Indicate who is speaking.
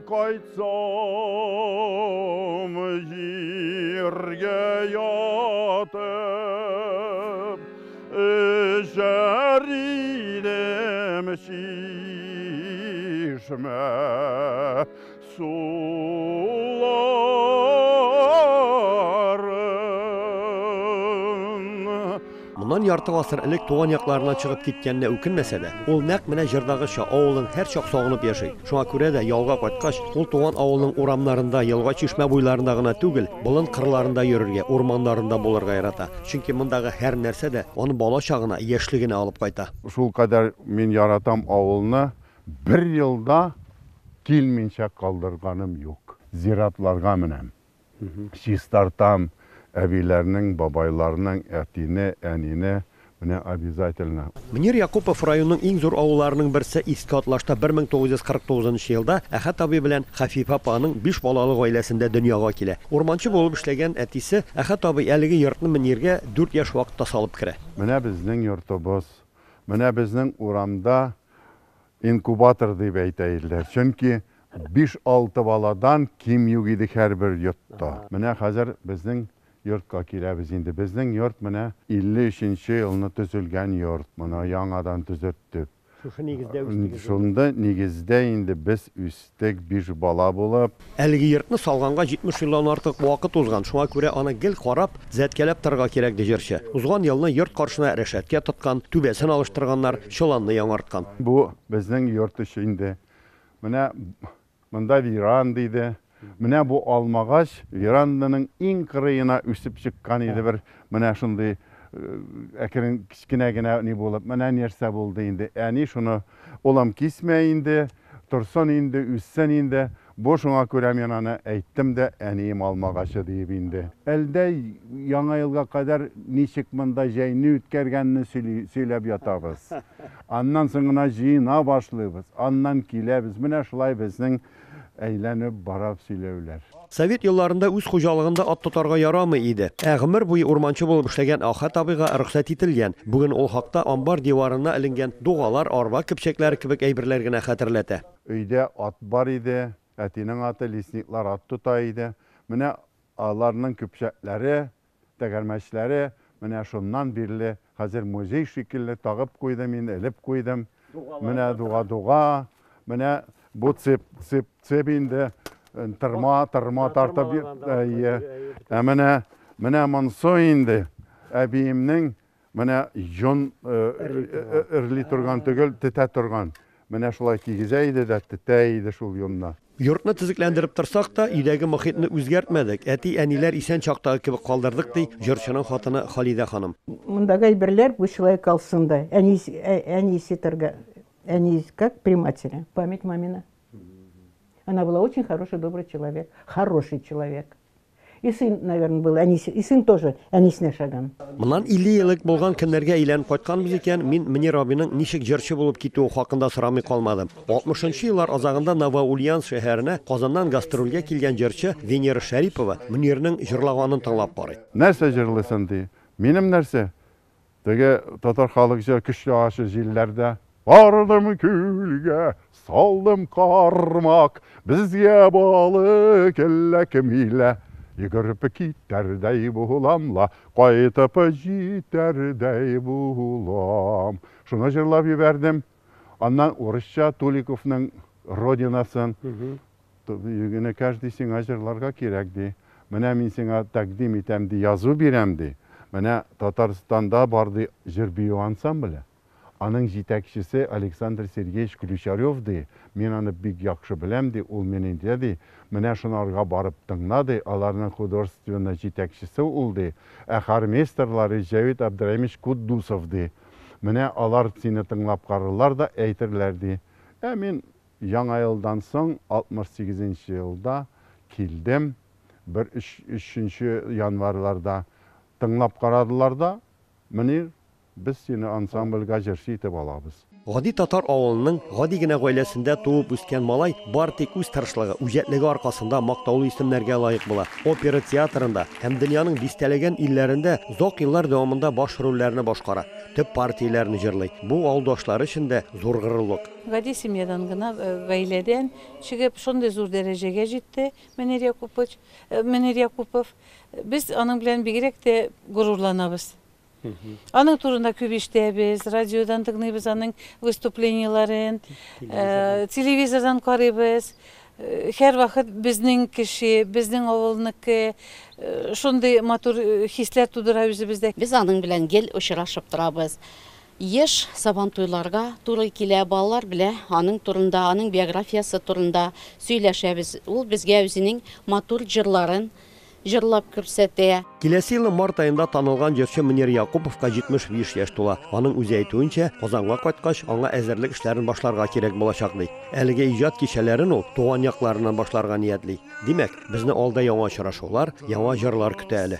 Speaker 1: Кайтсам, җиргә ятып, эчәр идем чишмә суларын.
Speaker 2: Моннан ярты гасыр элек туган якларыннан чыгып киткәненә үкенмәсә дә, ул нәкъ менә җырдагыча авылын һәрчак сагынып яши. Шуңа күрә дә ялга кайткач, ул туган авылының урамнарында, елга-чишмә буйларында гына түгел, болын-кырларында йөрергә, урманнарында булырга ярата. Чөнки мондагы һәр нәрсә дә аны бала чагына, яшьлегенә алып кайта.
Speaker 1: Шулкадәр мин яратам авылны, бер ел да килминчә калдырганым юк. Зиратларга менәм. Чистартам әбиләрнең, бабайларның, әтине, әнине, менә обязательно.
Speaker 2: Мөнир Якупов районның иң зур авылларының берсе Иске Атлашта 1949 нчы елда Әхәт абый белән Хәфифә апаның биш балалы гаиләсендә дөньяга килә. Урманчы булып эшләгән әтисе Әхәт абый әлеге йортны Мөниргә дүрт яшь вакытта салып керә.
Speaker 1: Менә безнең йортыбыз. Менә безнең урамда Инкубатор дип әйтә иделәр. Чөнки биш-алты баладан ким юк иде һәрбер йортта. Менә хәзер безнең йортка киләбез инде. Безнең йорт менә 53 нче елны төзелгән йорт. Моны яңадан төзерттек.
Speaker 2: Шушы нигездә үстегез инде?
Speaker 1: Шунды нигездә инде без үстек, биш бала булып.
Speaker 2: Әлеге йортны салганга 70 елдан артык вакыт узган, шуңа күрә аны гел карап, төзәткәләп торырга кирәк, ди җырчы. Узган елны йорт каршына рәшәткә тоткан, түбәсен алыштырганнар, чоланны яңарткан.
Speaker 1: Бу безнең йорт эче инде. Менә монда веранда иде. Менә бу алмагач веранданың иң кырыена үсеп чыккан иде бер менә шундый әкрен кечкенә генә ни булып. Менә нәрсә булды инде. Әни шуны, улым, кисмә инде, торсын инде, үссен инде. Бу шуңа күрә мин аны әйттем дә, әнием алмагачы диеп инде. Әлдә Яңа елга кадәр ничек монда җәйне үткәргәнне сөйли, сөйләп ятабыз. Аннан соң гына җыена башлыйбыз, аннан киләбез. Менә шулай безнең әйләнеп барап сөйләүләр.
Speaker 2: Совет елларында үз хуҗалыгында ат тотарга ярамый иде. Ә гомер буе урманчы булып эшләгән Әхәт абыйга рөхсәт ителгән. Бүген ул хакта амбар диварына эленгән дугалар, арба көпчәкләре кебек әйберләр генә хәтерләтә.
Speaker 1: Өйдә ат бар иде, әтинең аты, лесниклар ат тота иде. Менә аларның көпчәкләре, тәгәрмәчләре, менә шуннан бирле хәзер музей шикелле тагып куйдым инде, элеп куйдым. Менә дуга-дуга, менә бу цеп, цеп, цеп инде, тырма, тырма тартып, әйе. Ә менә, менә монсы инде әбиемнең Менә йон эрли торган түгел, тетә торган. Менә шулай кигезә иде дә, тетә иде шул йонны.
Speaker 2: Йортны төзекләндереп торсак та, өйдәге мохитне үзгәртмәдек, әти-әниләр исән чактагы кебек калдырдык, ди җырчының хатыны Халидә ханым.
Speaker 3: Мондагы әйберләр бу шулай калсын да. Әнисе, әнисе торга, әнисе как при матери, память мамина. Она была очень хороший, добрый человек, хороший человек. И сын, наверное, был, әнисе, и сын тоже әнисенә ошаган.
Speaker 2: Моннан 50 ел элек булган көннәргә әйләнеп кайтканбыз икән, мин Мөнир абыйның ничек җырчы булып китүе хакында сорамый калмадым. 60 нчы еллар азагында Новоульяновск шәһәренә Казаннан гастрольгә килгән җырчы Венера Шәрипова Мөнирнең җырлаганын тыңлап карый.
Speaker 1: Нәрсә җырлыйсың, ди. Минем нәрсә? Теге татар халык җыры көчле ачы җилләрдә. Бардым күлгә, салдым кармак, безгә балык эләкмилә. Йөгереп китәрдәй булам ла, кайтып җитәрдәй булам. Шуны җырлап җибәрдем. Аннан урысча Туликовның Родинасын. Энекәш, ди, сиңа җырларга кирәк, ди. Менә мин сиңа тәкъдим итәм, ди, язу бирәм, ди. Менә Татарстанда бар, ди, җыр-бию ансамбле. Аның җитәкчесе Александр Сергеевич Ключарев, ди. Мин аны бик яхшы беләм, ди, ул мине әйтә, ди. Менә шунарга барып тыңла, ди, аларның художественно җитәкчесе ул, ди. Ә хормейстерлары Җәвит Абдраимович Кутдусов, ди. Менә алар сине тыңлап карарлар да әйтерләр, ди. Ә мин Яңа елдан соң, 68 нче елда килдем, бер өч, өченче январьларда тыңлап карадылар да, Мөнир, без сине ансамбльгә җырчы итеп алабыз.
Speaker 2: Гади татар авылының гади генә гаиләсендә туып үскән малай бар тик үз тырышлыгы, үҗәтлеге аркасында мактаулы исемнәргә лаек була. Опера театрында һәм дөньяның дистәләгән илләрендә озак еллар дәвамында баш рольләрне башкара, төп партияләрне җырлый. Бу авылдашлары өчен дә зур горурлык.
Speaker 4: Гади семьядан гына, гаиләдән чыгып, шундый зур дәрәҗәгә җитте Мөнир Якупович, Мөнир Якупов. Без аның белән бигрәк тә горурланабыз. Аның турында күп ишетәбез, радиодан тыңлыйбыз аның выступлениеләрен, телевизордан карыйбыз. Һәрвакыт безнең кеше, безнең авылныкы, шундый матур хисләр тудыра үзебездә.
Speaker 5: Без аның белән гел очрашып торабыз. Еш Сабантуйларга туры килә, балалар белә аның турында, аның биографиясе турында сөйләшәбез. Ул безгә үзенең матур җырларын җырлап күрсәтә.
Speaker 2: Киләсе елның март аенда танылган җырчы Мөнир Якуповка 75 яшь тула. Аның үзе әйтүенчә, Казанга кайткач, аңа әзерлек эшләрен башларга кирәк булачак ди. Әлеге иҗат кичәләрен ул туган якларыннан башларга ниятли. Димәк, безне алда яңа очрашулар, яңа җырлар көтә әле.